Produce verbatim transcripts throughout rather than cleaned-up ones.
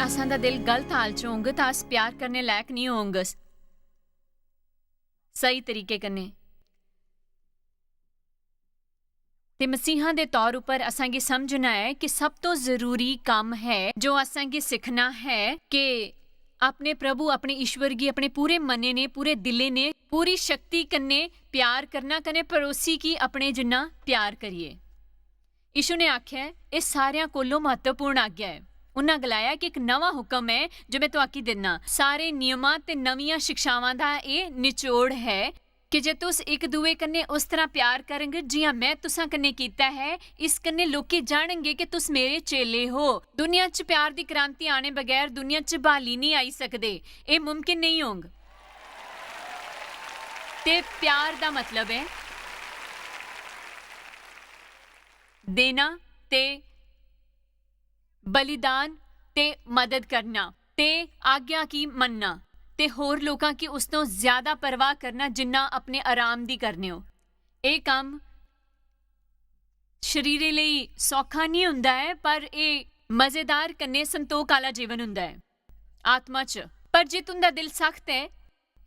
असां दा दिल गलत हाल च होंग तां अस प्यार करने लायक नहीं होंग। सही तरीके कन्नै। ते मसीहा दे तौर उप्पर असां गी समझना ऐ कि सब तो जरूरी कम्म है जो असां गी सिक्खना है कि अपने प्रभु, अपने ईश्वर गी अपने पूरे मनै ने, पूरे दिलै ने, पूरी शक्ति कन्नै प्यार करना कन्नै पड़ोसी गी अपने जिन्ना प्यार करिए। यीशु ने आखेआ ऐ, "एह् सारेआं कोलों म्हत्तवपूर्ण आज्ञा ऐ।" उन्हां गलाया कि इक नमां हुक्म ऐ जो में तुआकी दिन्ना। सारे नियमां ते नमियां शिक्षावां दा एह् निचोड़ है कि जे तुस इक दुए कन्नै उस तरह प्यार करंग जियां में तुसां कन्नै कीता है, इस कन्नै लोकी जानंगे कि तुस मेरे चेले हो। दुनिया च प्यार दी क्रांति आने बगैर दुनिया च बहाली नहीं आई सकदे। एह् मुमकिन नहीं होंग। ते प्यार दा मतलब ऐ देना ते बलिदान ते मदद करना ते आज्ञा की मनना ते होर लोकां की उस तो ज्यादा परवाह करना जिन्ना अपने आराम दी करने हो। एह् कम्म शरीरे लेई सौखा निं हुंदा ऐ, पर एह् मजेदार कन्नै संतोख आह्ला जीवन हुंदा ऐ आत्मा च। पर जे तुं'दा दिल सख्त ऐ,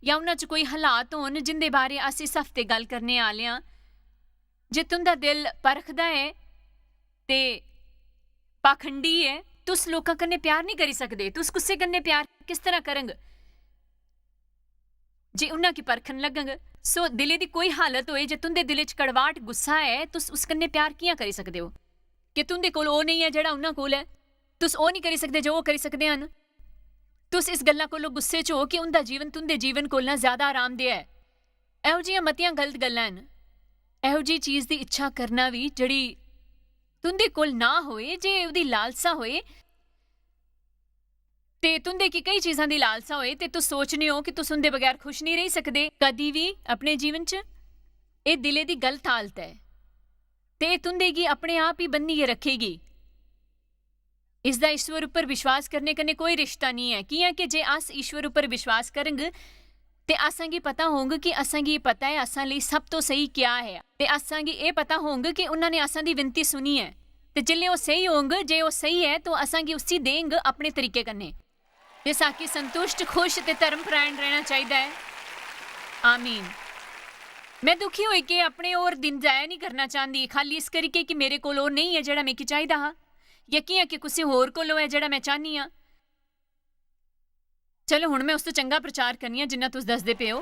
जां उन्हां च कोई हालात होन जिंदे बारे अस इस हफ्ते गल्ल करने आह्ले आं, जे तुं'दा दिल परखदा ऐ ते पाखंडी ऐ, तुस लोकां कन्नै प्यार निं करी सकदे। तुस कुसै कन्नै प्यार किस तरह करंग जे उन्हां गी परखन लगंग? सो दिलै दी कोई हालत होए, जे तुं'दे दिलै च कड़वाहट, गुस्सा ऐ, तुस उस कन्नै प्यार कि'यां करी सकदे ओ? कि तुं'दे कोल ओह् नेईं ऐ जेह्ड़ा उन्हां कोल ऐ। तुस ओह् निं करी सकदे जो ओह् करी सकदे हन। तुस इस गल्ला कोलों गुस्से च ओ कि उं'दा जीवन तुं'दे जीवन कोला ज्यादा आरामदेह ऐ। एहो जिहियां मतियां गलत गल्लां न। एहो जिही चीज दी इच्छा करना बी जेह्ड़ी तुं'दे कोल ना होए, जे ओह्दी लालसा होए, ते तुं'दे गी केई चीजां दी लालसा होए, ते तुस सोचने ओ कि तुस उं'दे बगैर खुश नेईं रेही सकदे कदी बी अपने जीवन च, एह् दिलै दी गलत हालत ऐ, ते एह् तुं'दे गी अपने आप ही बन्नियै रखेगी। इसदा ईश्वर उप्पर विश्वास करने कन्नै कोई रिश्ता निं ऐ, कि'यां कि जे अस ईश्वर उप्पर विश्वास करंग, ते असां गी पता होंग कि असां गी पता ऐ असां लेई सब तो स्हेई क्या ऐ, ते असां गी एह् पता होंग कि उन्हां ने असां दी विनती सुनी ऐ, ते जिसलै ओह् स्हेई होंग, जे ओह् स्हेई ऐ, तो असां गी उसी देंग अपने तरीके कन्नै। ते साकी संतुष्ट, खुश ते धर्मपरायण रहना चाहिदा ऐ। आमीन। में दुखी होई के अपने होर दिन जाया निं करना चांह्दी, खाली इस करियै कि मेरे कोल ओह् नेईं ऐ जेह्ड़ा मिगी चाहिदा हा, या कि'यां कि कुसै होर कोल ओह् ऐ जेह्ड़ा में चाह्न्नी आं। चलो, हुन में उस तो चंगा प्रचार करनी आं जिन्ना तुस दसदे पे ओ।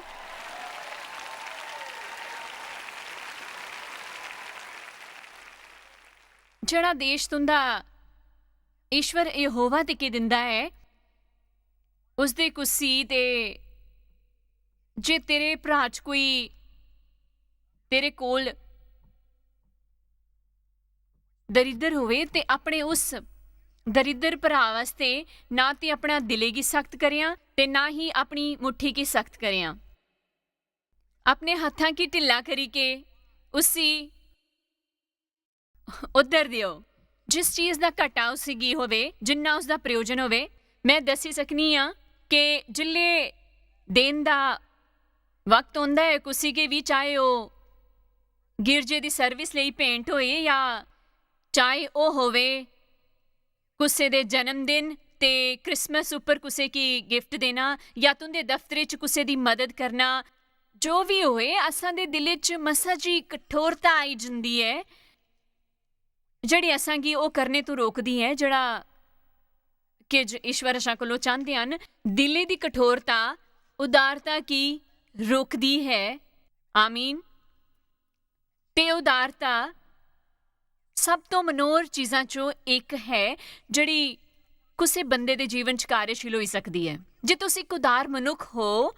जेह्ड़ा देश तुं'दा ईश्वर यहोवा ते के दिंदा ऐ, उसदे कुसी ते जे तेरे भ्राऽ च कोई तेरे कोल दरिद्र होवे ते अपने उस दरिद्र भ्राऽ आस्तै ना ते अपना दिलै गी सख्त करेआं ते ना ही अपनी मुट्ठी गी सख्त करेआं। अपने हत्थां गी ढिल्ला करी के उसी उद्धर देओ। जिस चीज दा घाटा उसी गी होवे, जिन्ना उसदा प्रयोजन होवे, में दस्सी सकनी आं कि जिल्ले देन दा वक्त औंदा ऐ कुसी गी बी, चाहे ओह् गिरजे दी सर्विस लेई भेंट होए या चाहे ओह् होवे कुसै दे जन्मदिन ते क्रिसमस उप्पर कुसै गी गिफ्ट देना या तुं'दे दफ्तरै च कुसै दी मदद करना, जो बी होए, असां दे दिलै च मसा जी कठोरता आई जंदी ऐ, जेह्ड़ी असां गी ओह् करने तों रोकदी ऐ, जेह्ड़ा किज ईश्वर असां कोलों चांह्दे हन। दिलै दी कठोरता उदारता गी रोकदी ऐ। आमीन। ते उदारता सब तो मनोहर चीजां चों इक है, जेह्ड़ी कुसै बंदे दे जीवन च कार्यशील होई सकदी ऐ। जे तुस इक उदार मनुक्ख हो,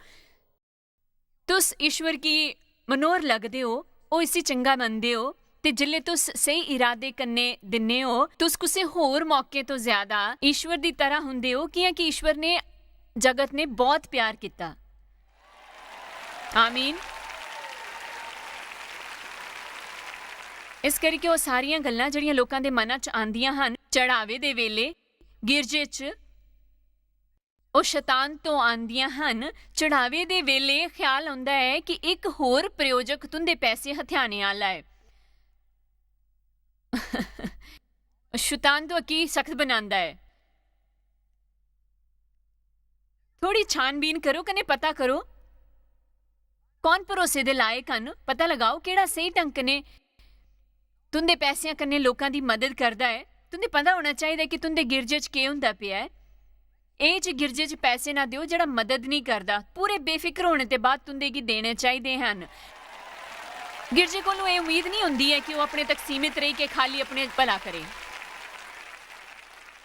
तुस ईश्वर गी मनोहर लगदे ओ, ओह् इसी चंगा मनदे ओ, ते जिसलै तुस स्हेई इरादे कन्नै दिन्ने ओ, तुस कुसै होर मौके तो ज्यादा ईश्वर दी तरह हुंदे ओ, कि'यां कि ईश्वर ने, जगत ने बहुत प्यार कीता। आमीन। इस करियै ओह् सारियां गल्लां जेह्ड़ियां लोकां दे मनां च आंदियां हन, चढ़ावे दे वेले, गिरजे च, ओह् शैतान तो आंदियां हन। चढ़ावे दे वेले ख्याल औंदा ऐ कि इक होर प्रयोजक तुं'दे पैसे हथेआने आह्ला ऐ। शैतान तो अक्की सख्त बनांदा ऐ। थोड़ी छानबीन करो कन्नै पता करो कौन भरोसे दे लायक हन। पता लगाओ केह्ड़ा स्हेई ढंग कन्नै तुं'दे पैसें कन्नै लोकां दी मदद करदा ऐ। तुं'दे पता होना चाहिदा कि तुं'दे गिरजे च केह् होंदा पेआ ऐ। एह् च गिरजे च पैसे ना देओ जेह्ड़ा मदद निं करदा। पूरे बेफिक्र होने दे बाद तुं'दे गी देने चाहिदे हन। गिरजे कोलों एह् उम्मीद निं होंदी ऐ कि ओह् अपने तक सीमित रेही के खाली अपने भला करे।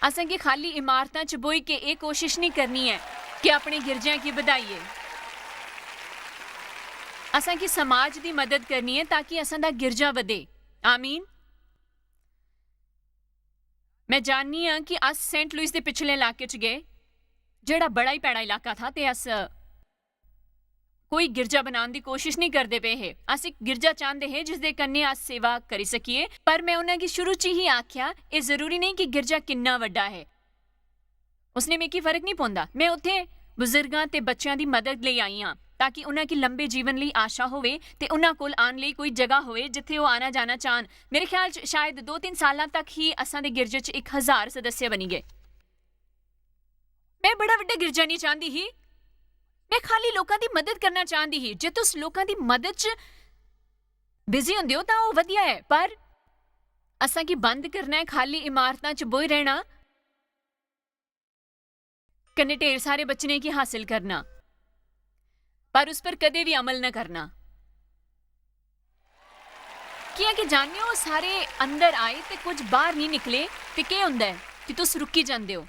असें गी खाली इमारतां च बोही के एह् कोशिश निं करनी ऐ कि अपने गिरजें गी बधाइए। असें गी समाज दी मदद करनी ऐ ताकि असें दा गिरजा बधे। आमीन। मैं जाननी आं कि अस सेंट लुइस दे पिछले इलाके च गे, जेह्ड़ा बड़ा ही भैड़ा इलाका था, ते अस कोई गिरजा बनाने दी कोशिश नहीं करदे पे हे। अस इक गिरजा चांह्दे हे जिसदे कन्नै अस सेवा करी सकिए, पर मैं उ'नें गी शुरू च ही आख्या, "एह् जरूरी नहीं कि गिरजा किन्ना बड्डा है।" उसने मिगी फर्क नहीं पौंदा। मैं उत्थे बुजुर्गां ते बच्चें दी मदद लेई आई आं, ताकि उ'नें गी लंबे जीवन लेई आशा होवे ते उ'नें कोल आन लेई कोई जगह होवे जित्थे ओह् आना जाना चाहन। मेरे ख्याल च शायद दो तिन्न सालां तक ही असां दे गिरजे च इक हजार सदस्य बनी गए। मैं बड़ा बड्डा गिरजा नहीं चांह्दी ही, मैं खाली लोकां दी मदद करना चांह्दी ही। जे तुस लोकां दी मदद च बिजी होंदे हो तां ओह् वधिया ऐ, पर असां गी बंद करना ऐ खाली इमारतां च बोही रहना कन्नै ढेर सारे बचने गी हासल करना, पर उस पर कदें भी अमल न करना। कि'यां कि जानने ओ, सारे अंदर आए ते कुछ बाहर नहीं निकले, ते केह् होंदा ऐ कि तुस रुकी जंदे ओ।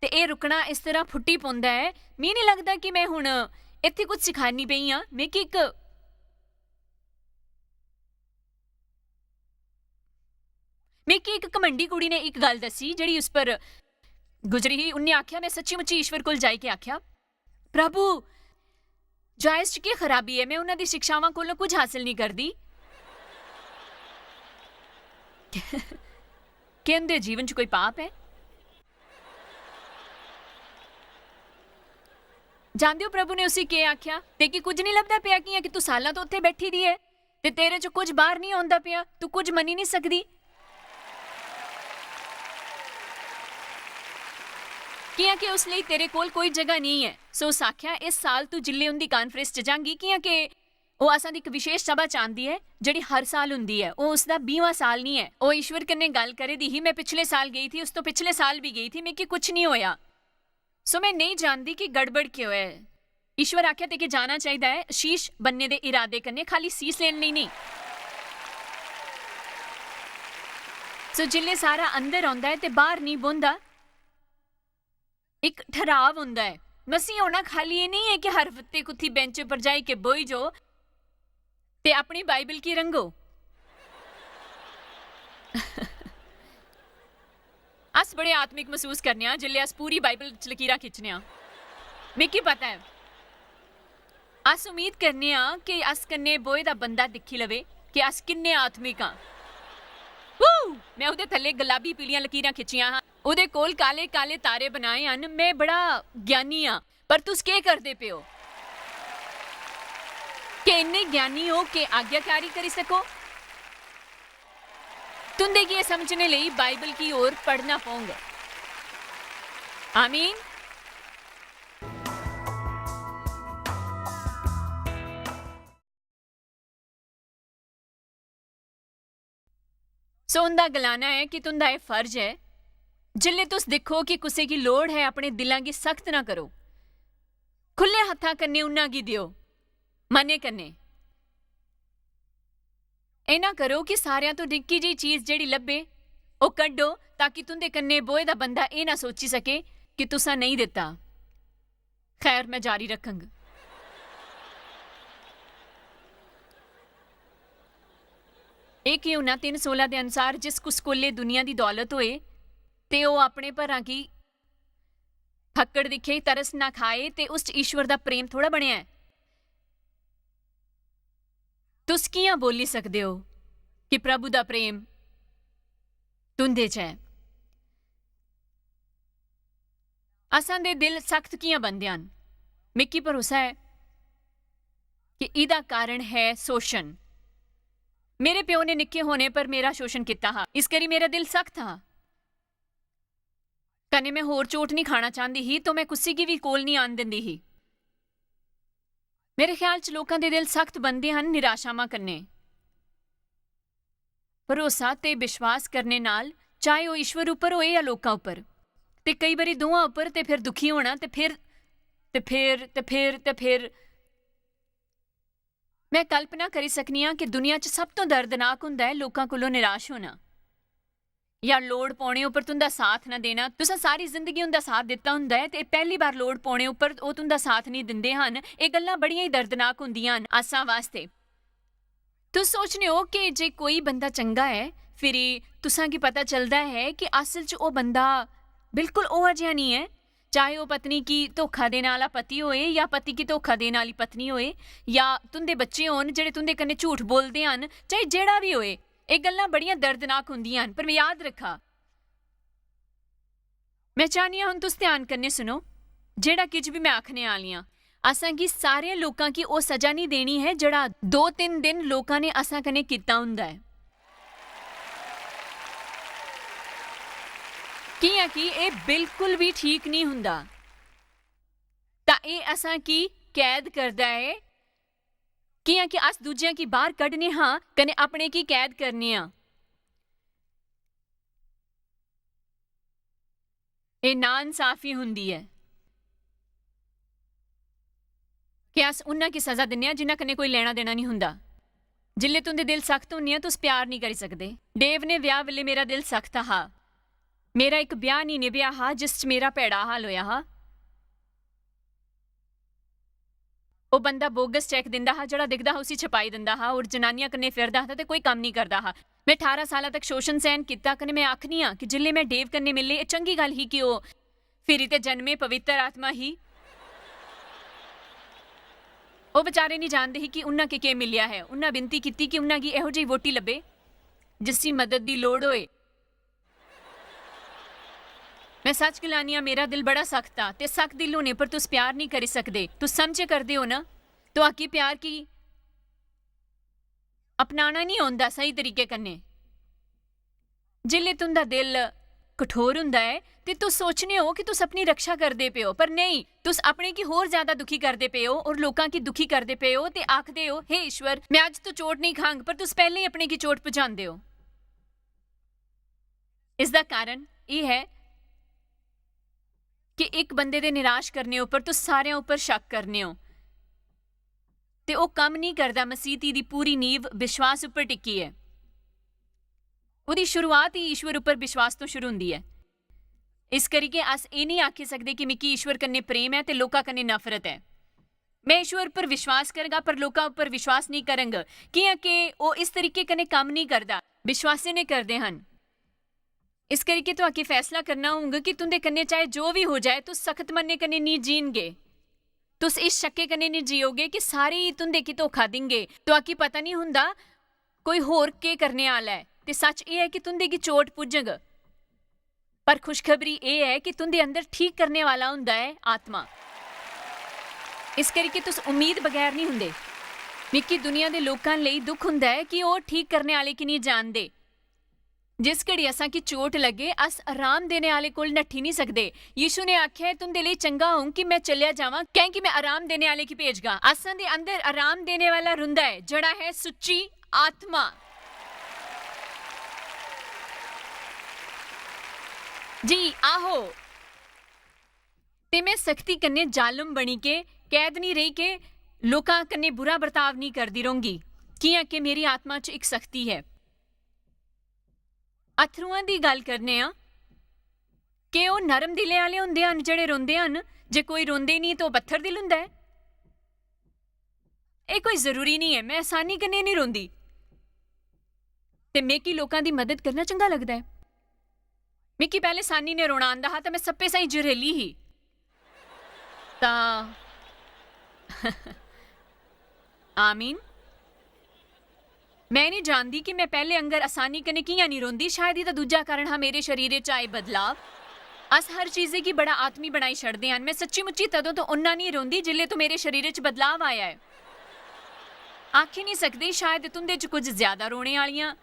ते एह् रुकना इस तरह फुट्टी पौंदा ऐ। मिगी नहीं लगदा कि मैं हुन इत्थै कुछ सिखानी पेई आं। मिगी इक, मिगी इक घमंडी कुड़ी ने इक गल्ल दस्सी, जेह्ड़ी उस पर गुजरी ही। उन्नै आखेआ, "मैं सच्ची मुच्ची ईश्वर कोल जाई के आखेआ, 'प्रभु, जायज च केह् खराबी ऐ? मैं उन्हां दी शिक्षावां कोलों कुछ हासल नहीं करदी।'" केह् उं'दे जीवन च कोई पाप ऐ? जानदे ओ प्रभु ने उसी केह् आखेआ? "तेगी कुछ नहीं लभदा पेआ, कि'यां कि तू सालां तो उत्थे बैठी दी ऐ ते तेरे च कुछ बाहर नहीं आंदा पेआ, तू कुछ मनी नहीं सकदी।" कि'यां कि उस लेई तेरे कोल कोई जगह नहीं ऐ। सो उस आखेआ, "इस साल तू जिल्ले उंदी कांफ्रेंस च जांगी, कि'यां कि ओह् असां दी इक विशेष सभा च आंदी ऐ, जेह्ड़ी हर साल हुंदी ऐ। ओह् उसदा बीहवां साल निं ऐ।" ओह् ईश्वर कन्नै गल्ल करै दी ही, "मैं पिछले साल गेई थी, उस तो पिछले साल भी गेई थी, मिगी कुछ निं होया। सो मैं नेईं जानदी कि गड़बड़ केह् होऐ।" ईश्वर आखेआ, "तेके जाना चाहिदा ऐ, शीश बनने दे इरादे कन्नै, खाली सीस लेने लेई नेईं।" सो जिसलै सारा अंदर औंदा ऐ ते बाहर निं बौंह्दा, इक ठहराव होंदा ऐ। मसीह होना खाली एह् नेईं ऐ कि हर हफ्ते कुत्थी बेंच पर जाई के बोही जाओ ते अपनी बाइबल गी रंगो। अस बड़े आत्मिक मसूस करने आं जिसलै अस पूरी बाइबल च लकीरां खिच्चने आं। मिगी पता ऐ, अस उम्मीद करने आं कि अस कन्नै बोहे दा बंदा दिक्खी लवे कि अस किन्ने आत्मिक आं। वू! मैं ओह्दे थल्ले गलाबी पीलियां लकीरां खिच्चियां हां। ओह्दे कोल काले-काले तारे बनाए हन। मैं बड़ा ज्ञानी आं, पर तुस केह् करदे पे ओ? के इन्ने ज्ञानी ओ के आज्ञाकारी करी सको? तुं'दे गी एह् समझने लेई बाइबल गी होर पढ़ना पौंग। आमीन। सो उं'दा गलाना ऐ कि तुं'दा एह् फर्ज ऐ, जिसलै तुस दिक्खो कि कुसै गी लोड़ ऐ, अपने दिलां गी सख्त ना करो, खु'ल्ले हत्थां कन्नै उन्ना गी देओ, मनै कन्नै। एह् ना करो कि सारेआं तो निक्की जेही चीज जेह्ड़ी लब्भे, ओह् कड्डो, ताकि तुं'दे कन्नै बोहे दा बंदा एह् ना सोची सके कि तुसां नेईं दित्ता। खैर, मैं जारी रखंग। एक यूहन्ना तिन्न सोलां दे अनुसार, जिस कुस कोले दुनिया दी दौलत होए ते ओह् अपने भरां गी फक्कड़ दिक्खे, तरस ना खाए, ते उस च ईश्वर दा प्रेम थोड़ा बनेआ ऐ। तुस कि'यां बोली सकदे ओ कि प्रभु दा प्रेम तुं'दे च ऐ? असां दे दिल सख्त कि'यां बनदे हन? मिगी भरोसा ऐ कि एह्दा कारण है शोषण। मेरे प्यो ने निक्के होने पर मेरा शोषण कीता हा, इस करी मेरा दिल सख्त हा। कन्नै में होर चोट निं खाना चांह्दी ही, तो में कुसै गी बी कोल निं आन दिंदी ही। मेरे ख्याल च लोकां दे दिल सख्त बनदे हन निराशावां कन्नै। भरोसा ते विश्वास करने नाल, चाहे ओह् ईश्वर उप्पर होए जां लोकां उप्पर, ते केई बारी दोआं उप्पर, ते फिर दुखी होना, ते फिर, ते फिर, ते फिर, ते फिर। में कल्पना करी सकनी आं कि दुनिया च सब तों दर्दनाक हुंदा ऐ लोकां कोलों निराश होना। या लोड़ पौने उप्पर तुं'दा साथ ना देना। तुसें सारी जिंदगी उं'दा साथ दित्ता हुंदा ऐ ते पैह्ली बार लोड़ पौने उप्पर ओह् तुं'दा साथ निं दिंदे हन। एह् गल्लां बड़ियां ई दर्दनाक हुंदियां न असां वास्तै। तुस सोचने ओ कि जे कोई बंदा चंगा ऐ, फिरी तुसां गी पता चलदा ऐ कि असल च ओह् बंदा बिल्कुल ओह् जेहा निं ऐ। चाहे ओह् पत्नी गी धोखा देने आह्ला पति होए या पति गी धोखा देने आह्ली पत्नी होए, या तुं'दे बच्चे होन जेह्ड़े तुं'दे कन्नै झूठ बोलदे हन, चाहे जेह्ड़ा बी होए, एह् गल्लां बड़ियां दर्दनाक होंदियां न, पर याद रक्खा, में चाह्न्नी आं हुन तुस ध्यान कन्नै सुनो, जेह्ड़ा किश बी में आखने आह्ली आं, असें गी सारे लोकां गी ओह् सजा निं देनी ऐ जेह्ड़ा दो तिन्न दिन लोकां ने असें कन्नै कीता होंदा ऐ। कि'यां कि एह् बिल्कुल बी ठीक निं हुंदा। तां एह् असें गी कैद करदा ऐ, कि'यां कि अस दूजेआं गी बाह्र कड्ढने हां कन्नै अपने गी कैद करने आं। एह् नाइंसाफी हुंदी ऐ कि अस उन्ना गी सजा दिन्ने आं जिन्ना कन्नै कोई लैना देना निं हुंदा। जिल्लै तुं'दे दिल सख्त होने आं, तुस प्यार निं करी सकदे। डेव ने ब्याह् बेल्लै मेरा दिल सख्त हा। मेरा इक ब्याह् निं निभेआ हा जिस च मेरा भैड़ा हाल होएआ हा। ओह् बंदा बोगस चैक दिंदा हा, जेह्ड़ा दिखदा हा उसी छपाई दिंदा हा, और जनानियां कन्नै फिरदा हा ते कोई कम्म निं करदा हा। में ठारां साला तक शोशन सैह्न कीता, कन्नै में आखनी आं कि जिल्लै में डेव कन्नै मिले, एह् चंगी गल्ल ही कि ओह् फिरी ते जन्मे पवित्र आत्मा ही। ओह् बेचारे निं जानदे ही कि उन्ना के केह् मिलेआ ऐ। उन्ना विनती कीती कि उन्ना गी एहो जेही वोटी लब्भे जिसी मदद दी लोड़ होए। में सच गलानी आं, मेरा दिल बड़ा सख्त हा, ते सख्त दिल होने पर तुस प्यार निं करी सकदे। तुस समझे करदे ओ ना, तुआकी प्यार गी अपनाना निं औंदा स्हेई तरीके कन्नै। जिसलै तुं'दा दिल कठोर होंदा ऐ, ते तुस सोचने ओ कि तुस अपनी रक्षा करदे पे ओ, पर नेईं, तुस अपने गी होर ज्यादा दुखी करदे पे ओ और लोकां गी दुखी करदे पे ओ ते आखदे ओ, "हे ईश्वर, में अज्ज तो चोट नेईं खांग," पर तुस पैह्लें ही अपने गी चोट पजांदे ओ। इसदा कारण एह् ऐ कि इक बंदे दे निराश करने उप्पर तुस सारेआं उप्पर शक करने ओ, ते ओह् कम्म नेईं करदा। मसीह दी पूरी नींव विश्वास उप्पर टिकी ऐ। ओह्दी शुरुआत ही ईश्वर उप्पर विश्वास तो शुरू होंदी ऐ। इस करियै अस एह् नेईं आखी सकदे कि मिगी ईश्वर कन्नै प्रेम ऐ ते लोकां कन्नै नफरत ऐ। में ईश्वर पर विश्वास करगा, पर लोकां उप्पर विश्वास नेईं करंग, कि'यां कि ओह् इस तरीके कन्नै कम्म नेईं करदा। विश्वासी ने करदे हन। इस करियै तुआकी फैसला करना होंग कि तुं'दे कन्नै चाहे जो बी हो जाए, तुस सख्त मनै कन्नै नेईं जीनगे। तुस इस शक्के कन्नै नेईं जियोगे कि सारे ही तुं'दे गी धोखा दिंगे। तुआकी पता नेईं हुंदा कोई होर केह् करने आह्ला ऐ। ते सच एह् ऐ कि तुं'दे गी चोट पुज्जग। पर खुशखबरी एह् ऐ कि तुं'दे अंदर ठीक करने वाला हुंदा ऐ आत्मा। इस करियै तुस उम्मीद बगैर नेईं हुंदे। मिगी दुनिया दे लोकां लेई दुख हुंदा ऐ कि ओह् ठीक करने आह्ले गी नेईं जानदे। जिस घड़ी असां गी चोट लग्गे, अस आराम देने आह्ले कोल नट्ठी नेईं सकदे। यीशु ने आखेआ ऐ, "तुं'दे लेई चंगा होंग कि में चलेआ जावां, कैंह् कि में आराम देने आह्ले गी भेजगा।" असां दे अंदर आराम देने वाला रुंदा ऐ, जेह्ड़ा ऐ सुच्ची आत्मा। जी, आहो। ते में सख्ती कन्नै जालम बनी के कैद निं रेही के लोकां कन्नै बुरा बर्ताव निं करदी रौंह्गी, कि'यां के मेरी आत्मा च इक सख्ती ऐ। अत्थरुआं दी गल्ल करने आं, के ओह् नरम दिलै आह्ले होंदे हन जेह्ड़े रोंदे हन? जे कोई रोंदे निं, ते ओह् पत्थर दिल होंदा ऐ। एह् कोई जरूरी निं ऐ, में असानी कन्नै निं रोंदी। ते मिगी लोकां दी मदद करना चंगा लगदा ऐ। मिगी पैह्लें असानी ने रोना आंदा हा, ते में सप्पे साहीं जरैली ही। तां आमीन। में निं जानदी कि में पैह्ले आंगर असानी कन्नै कि'यां निं रोंदी। शायद एह्दा दूजा कारण हा मेरे शरीरे च आए बदलाव। अस हर चीजै गी बड़ा आत्मी बनाई छड़दे हन। में सच्ची मुच्ची तदों तो उन्ना निं रोंदी जिसलै तो मेरे शरीरे च बदलाव आया ऐ। आखी निं सकदी, शायद तुं'दे च कुछ ज्यादा रोने आह्लियां।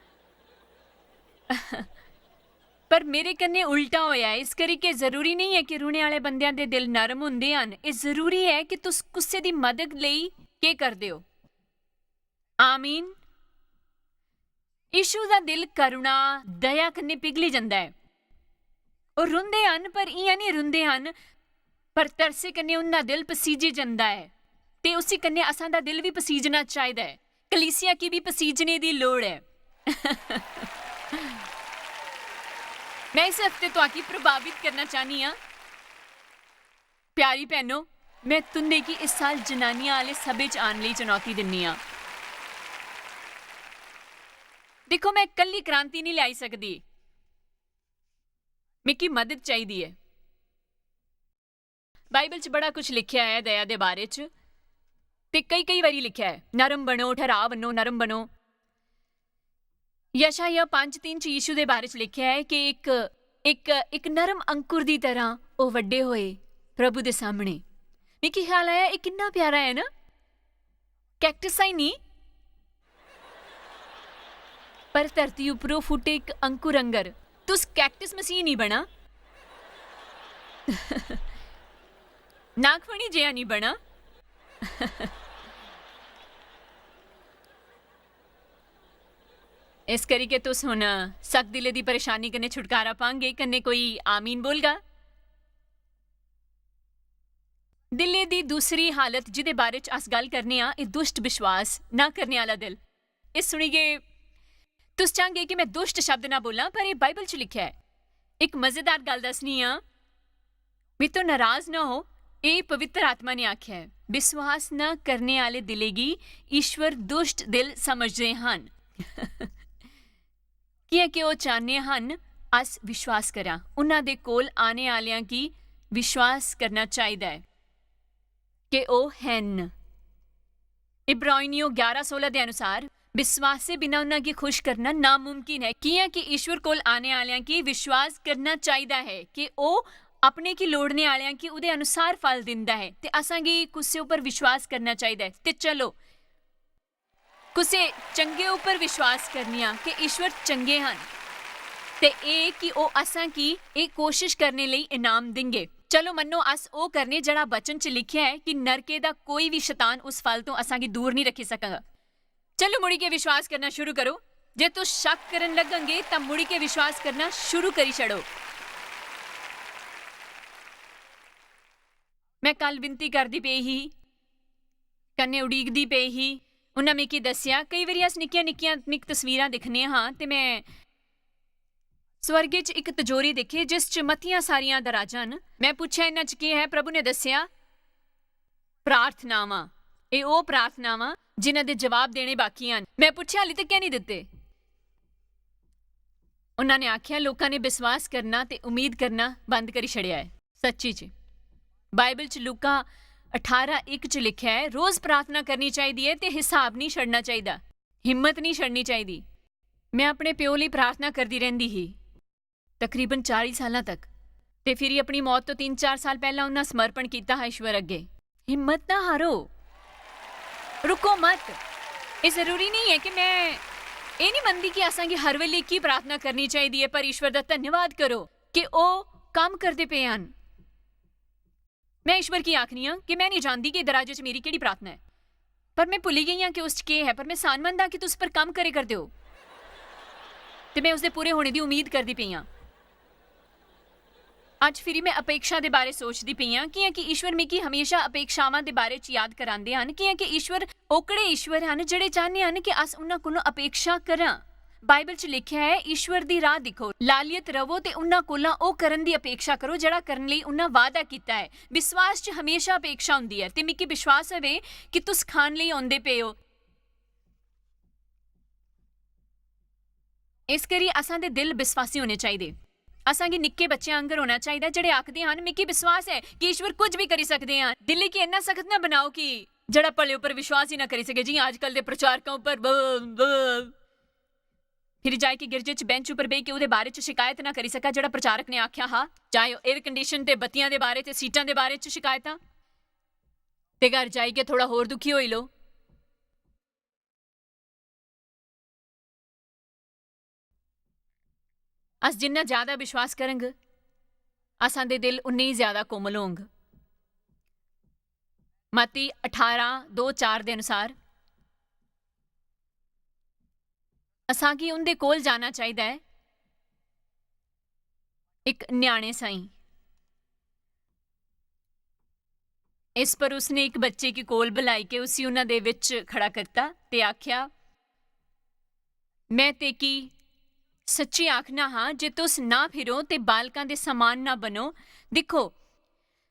पर मेरे कन्नै उल्टा होया ऐ। इस करी के जरूरी नेईं ऐ कि रुने आह्ले बंदेआं दे दिल नरम हुंदे हन। एह् जरूरी ऐ कि तुस कुसै दी मदद लेई केह् करदे ओ। आमीन। यीशु दा दिल करुणा, दया कन्नै पिघली जंदा ऐ। ओह् रुंदे हन, पर इ'यां निं रुंदे हन, पर तरसे कन्नै उं'दा दिल पसीजी जंदा ऐ। ते उसी कन्नै असां दा दिल बी पसीजना चाहिदा ऐ। कलीसिया गी बी पसीजने दी लोड़ ऐ। मैं इस हफ्ते तुआकी प्रभावित करना चाह्न्नी आं। प्यारी भैनो, मैं तुं'दे गी इस साल जनानियां आह्ले सभे च आन लेई चुनौती दिन्नी आं। दिक्खो, मैं कल्ली क्रांति निं ल्याई सकदी। मिगी मदद चाहिदी ऐ। बाइबल च बड़ा कुछ लिखेआ ऐ दया दे बारे च, ते कई-कई बारी लिखेआ ऐ, "नरम बनो, ठहराव बनो, नरम बनो।" यशायाह पाँच तीन च यीशु दे बारे च लिखेआ ऐ कि इक, इक, इक नरम अंकुर दी तरह ओह् बड्डे होए प्रभु दे सामने। मिगी ख्याल आया, एह् किन्ना प्यारा ऐ ना? कैक्टस ही नहीं, पर धरती उपरों फुटे इक अंकुर अंगर। तुस कैक्टस मसीह नहीं बना, नागफनी जेहा नहीं बना। इस करी के तुस हुन सख्त दिलै दी परेशानी कन्नै छुटकारा पांगे, कन्नै कोई आमीन बोलगा? दिलै दी दूसरी हालत जिदे बारे च अस गल्ल करने आं, एह् दुष्ट विश्वास ना करने आह्ला दिल। एह् सुनियै तुस चाहंगे कि मैं दुष्ट शब्द ना बोलां, पर एह् बाइबल च लिखेआ ऐ। इक मजेदार गल्ल दस्सनी आं, मेरे तो नाराज ना हो, एह् पवित्र आत्मा ने आखेआ ऐ, "विश्वास न करने आह्ले दिले गी ईश्वर दुष्ट दिल समझदे हन।" कि'यां कि ओह् चाह्ने हन अस विश्वास करां। उन्हां दे कोल आने आह्लेआं गी विश्वास करना चाहिदा ऐ कि ओह् हैन। इब्रानियों ग्यारह सोलह दे अनुसार, विश्वास से बिना उन्हां गी खुश करना नामुमकिन है। कि'यां कि ईश्वर कोल आने आह्लेआं गी विश्वास करना चाहिदा है कि ओह् अपने गी लोड़ने आह्लेआं गी उदे अनुसार फल दिंदा है, ते असां गी कुसै उप्पर विश्वास करना चाहिदा है। ते चलो, कुसै चंगे उप्पर विश्वास करने आं कि ईश्वर चंगे हन, ते एह् कि ओह् असां गी एह् कोशिश करने लेई इनाम दिंगे। चलो मन्नो अस ओह् करने जेह्ड़ा वचन च लिखेआ ऐ कि नरके दा कोई बी शतान उस फल तो असां गी दूर निं रक्खी सकग। चलो मुड़ी के विश्वास करना शुरू करो। जे तुस शक करन लगगे तां मुड़ी के विश्वास करना शुरू करी छड़ो। मैं कल विनती करदी पेई ही, कन्नै उडीकदी पेई ही। उन्नै मिगी दस्सेआ, केई बारी अस निक्कियां-निक्कियां निक तस्वीरां दिक्खने हां ते मैं स्वर्गे च इक तजोरी दिक्खी जिस च मतियां सारियां दराजां न। मैं पुच्छेआ, "इन्हां च केह् ऐ?" प्रभु ने दस्सेआ, "प्रार्थनावां। एह् ओह् प्रार्थनावां जिन्हां दे जवाब देने बाकी हन।" मैं पुच्छेआ, "हाली तक कैं निं दित्ते?" उन्हां ने आखेआ, "लोकां ने विश्वास करना ते उम्मीद करना बंद करी छड़ेआ ऐ।" सच्ची च बाइबल च लूका अठारह इक च लिखेआ ऐ, "रोज प्रार्थना करनी चाहिदी ऐ ते हिसाब निं छड़ना चाहिदा, हिम्मत निं छड़नी चाहिदी।" मैं अपने प्यो लेई प्रार्थना करदी रैंह्दी ही तकरीबन चाली साल्लां तक, ते फिरी अपनी मौत तो तिन्न चार साल पैह्लां उन्हां समर्पण कीता हा ईश्वर अग्गे। हिम्मत ना हारो, रुको मत। एह् जरूरी नेईं ऐ कि मैं एह् निं मनदी कि असां गी हर बेल्लै इक ही प्रार्थना करनी चाहिदी ऐ, पर ईश्वर दा धन्यवाद करो कि ओह् कम्म करदे पे हन। मैं ईश्वर गी आखनी आं कि मैं निं जानदी कि दराजे च मेरी केह्ड़ी प्रार्थना ऐ, पर मैं भुल्ली गेई आं कि उस च केह् ऐ, पर मैं सानमंद आं कि तुस पर कम्म करे करदे ओ, ते मैं उसदे पूरे होने दी उम्मीद करदी पेई आं। अज्ज फिरी मैं अपेक्षा दे बारे सोचदी पेई आं, कि'यां कि ईश्वर मिगी हमेशा अपेक्षावां दे बारे च याद करांदे हन, कि'यां कि ईश्वर ओकड़े ईश्वर हन जेह्ड़े चाह्ने हन कि अस उन्हां कोलों अपेक्षा करां। बाइबल च लिखेआ ऐ, "ईश्वर दी राह दिक्खो, लालियत रवो ते उन्हां कोलां ओह् करन दी अपेक्षा करो जेह्ड़ा करन लेई उन्हां वादा कीता ऐ।" विश्वास च हमेशा अपेक्षा होंदी ऐ, ते मिगी विश्वास हवे कि तुस खान लेई औंदे पे ओ। इस करी असां दे दिल विश्वासी होने चाहिदे। असां गी निक्के बच्चें आंगर होना चाहिदा, जेह्ड़े आखदे हन, "मिगी विश्वास ऐ कि ईश्वर कुछ भी करी सकदे हन।" दिलै गी इन्ना सख्त ना बनाओ कि जेह्ड़ा भले उप्पर विश्वास ही ना करी सके, जि'यां अजकल दे प्रचारकां उप्पर ब-, ब-, फिर जाए कि गिरजे च बेंच उप्पर बेही के ओह्दे बारे च शिकायत ना करी सका, जेह्ड़ा प्रचारक ने आख्या हा, चाहे ओह् एयर कंडीशन ते बत्तियां दे बारे ते सीटां दे बारे च शिकायतां, ते घर जाइयै थोड़ा होर दुखी होई लो। अस जिन्ना ज्यादा विश्वास करंग, असां दे दिल उन्ने ही ज्यादा कोमल होंग। मत्ती अठारां दो चार दे अनुसार असांगी उंदे कोल जाना चाहिदा ऐ, इक न्याणे साईं। इस पर उसने इक बच्चे गी कोल बुलाई के उसी उन्हां दे विच खड़ा करता ते आख्या, "मैं तेकी सच्ची आखना हां, जे तुस ना फिरो ते बालकां दे समान ना बनो, दिक्खो,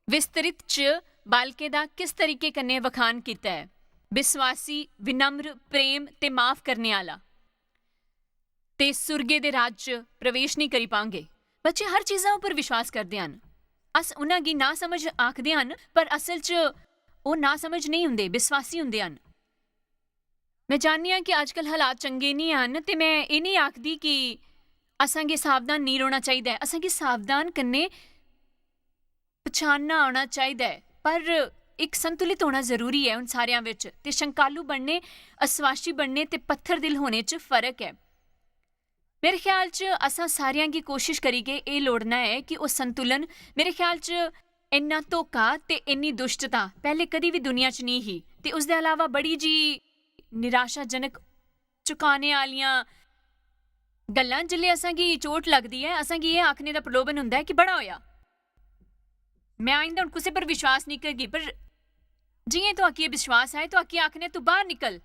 विस्तृत च बालकें दा किस तरीके कन्नै वखान कीता ऐ, विश्वासी, विनम्र, प्रेम ते माफ करने आह्ला, ते सुर्गे दे राज च प्रवेश नेईं करी पांगे।" बच्चे हर चीजा उप्पर विश्वास करदे हन। अस उन्हां गी ना समझ आखदे हन, पर असल च ओह् ना समझ नेईं हुंदे, विश्वासी हुंदे हन। मैं जाननी आं कि अजकल हालात चंगे नेईं हन, ते मैं एह् नेईं आखदी कि असांगी सावधान नेईं रौह्ना चाहिदा ऐ। असांगी सावधान कन्नै पछानना औना चाहिदा ऐ, पर इक संतुलित होना जरूरी ऐ उन सारेयां विच। ते शंकालु बनने, अस्वाशी बनने ते पत्थर दिल होने च फर्क ऐ। मेरे ख्याल च असां सारेयां गी कोशिश करियै एह् लोड़ना ऐ कि ओह् संतुलन, मेरे ख्याल च इन्ना धोखा ते इन्नी दुष्टता पैह्ले कदी बी दुनिया च नेईं ही। ते उसदे अलावा बड़ी जी निराशाजनक, चुकाने आह्लियां गल्लां, जिसलै असांगी चोट लगदी ऐ, असांगी एह् आखने दा प्रलोभन हुंदा ऐ कि बड़ा होया, मैं आइंदा हुन कुसै पर विश्वास नेईं करगी। पर जि'यां तुआकी एह् विश्वास आए, तुआकी आखने, "तू बाहर निकल।"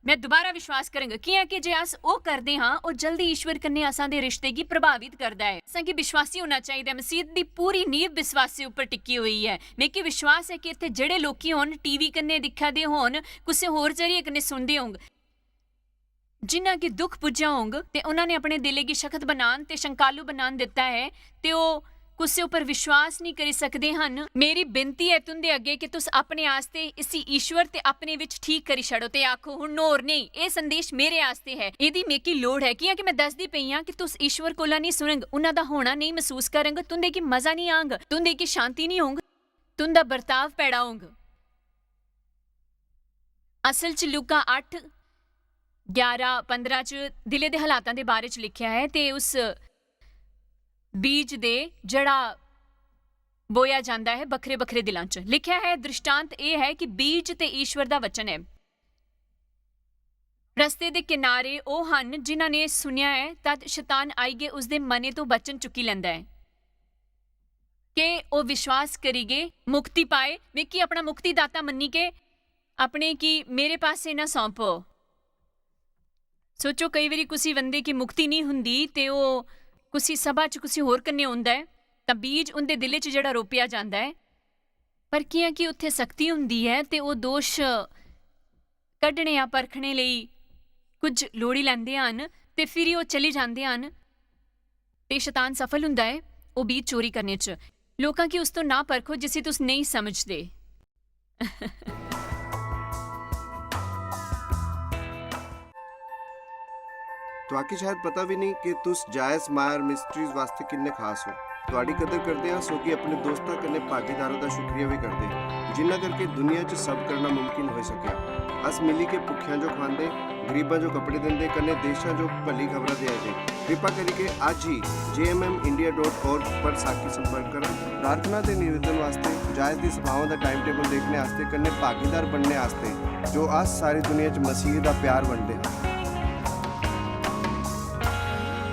मैं दुबारा विश्वास करंग, कियां कि जे अस ओह् करदे हां, ओह् जल्दी ईश्वर कन्नै असां दे रिश्ते गी प्रभावित करदा ऐ। असां गी विश्वासी होना चाहिदा ऐ। मसीह दी पूरी नींव विश्वासी उप्पर टिकी होई ऐ। मिगी विश्वास ऐ कि इत्थै जेह्ड़े लोकी होन, टीवी कन्नै दिक्खा दे होन, कुसै होर जरिये कन्नै सुनदे होंग, जिन्हां गी दुख पुज्जा होंग ते उन्हां ने अपने दिलै गी सख्त बनान ते शंकालु बनान दित्ता ऐ, ते ओह् कुसै उप्पर विश्वास नेईं करी सकदे हन। मेरी बिनती ऐ तुंदे अग्गें कि तुस अपने आस्तै इसी ईश्वर ते अपने विच ठीक करी छड़ो ते आखो, "हुन होर नेईं, एह् संदेश मेरे आस्तै ऐ, एह्दी मिगी लोड़ ऐ।" कियां कि मैं दसदी पेई आं कि तुस ईश्वर कोला नेईं सुनंग, उन्हां दा होना नेईं मसूस करंग, तुंदे गी मजा नेईं आंग, तुंदे गी शांति नेईं होंग, तुंदा बर्ताव भैड़ा होंग। असल च लूका अट्ठ, ग्यारह, पंदरां च दिलै दे हालातां दे बारे च लिखेआ ऐ ते उस बीज दे जेह्ड़ा बोया जांदा ऐ बक्खरे-बक्खरे दिलां च। लिखेआ ऐ, दृष्टांत एह् ऐ कि बीज ते ईश्वर दा वचन ऐ। रस्ते दे किनारे ओह् हन जिन्हां ने सुनेआ ऐ, तद शैतान आइयै उसदे मनै तो वचन चुक्की लैंदा ऐ। के ओह् विश्वास करियै मुक्ति पाए? मिगी अपना मुक्तिदाता मन्नी के अपने गी मेरे पासै ना सौंपो। सोचो, केई बारी कुसी बंदे गी मुक्ति नेईं हुंदी ते ओह् कुसी सभा च कुसी होर कन्नै औंदा ऐ, तां बीज उं'दे दिलै च जेह्ड़ा रोपेआ जांदा ऐ, पर कि'यां कि उत्थै सख्ती हुंदी ऐ ते ओह् दोश कड्ढने जां परखने लेई कुछ लोड़ी लैंदे हन ते फिरी ओह् चली जांदे हन, ते शैतान सफल हुंदा ऐ ओह् बीज चोरी करने च। लोकां गी उस तो ना परखो जिसी तुस नेईं समझदे। तुआकी शायद पता भी नहीं कि तुस जायज मायर मिस्ट्रीज वास्ते किन्ने खास हो। तुआडी कदर करदे हां, सोगी अपने दोस्तां कन्नै भागीदारां दा शुक्रिया भी करदे, जिन्ना करके दुनिया च सब करना मुमकिन होई सकेआ। अस मिली के भुक्खेआं जो खुआंदे, गरीबां जो कपड़े दिंदे, कन्नै देशां जो भली खबरां देआ दे। कृपा करियै अज्ज ही J M M India dot org पर साकी संपर्क करो। प्रार्थना ते निवेदन वास्ते जायज दी सभावां दा टाइम टेबल देखने आस्ते कन्नै भागीदार बनने आस्ते, जो अस सारी दुनिया च मसीह दा प्यार बंडदे हां।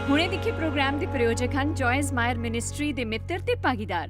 हुणे दिक्खे प्रोग्राम दे प्रायोजक हन जॉयज मायर मिनिस्ट्री दे मित्र ते भागीदार।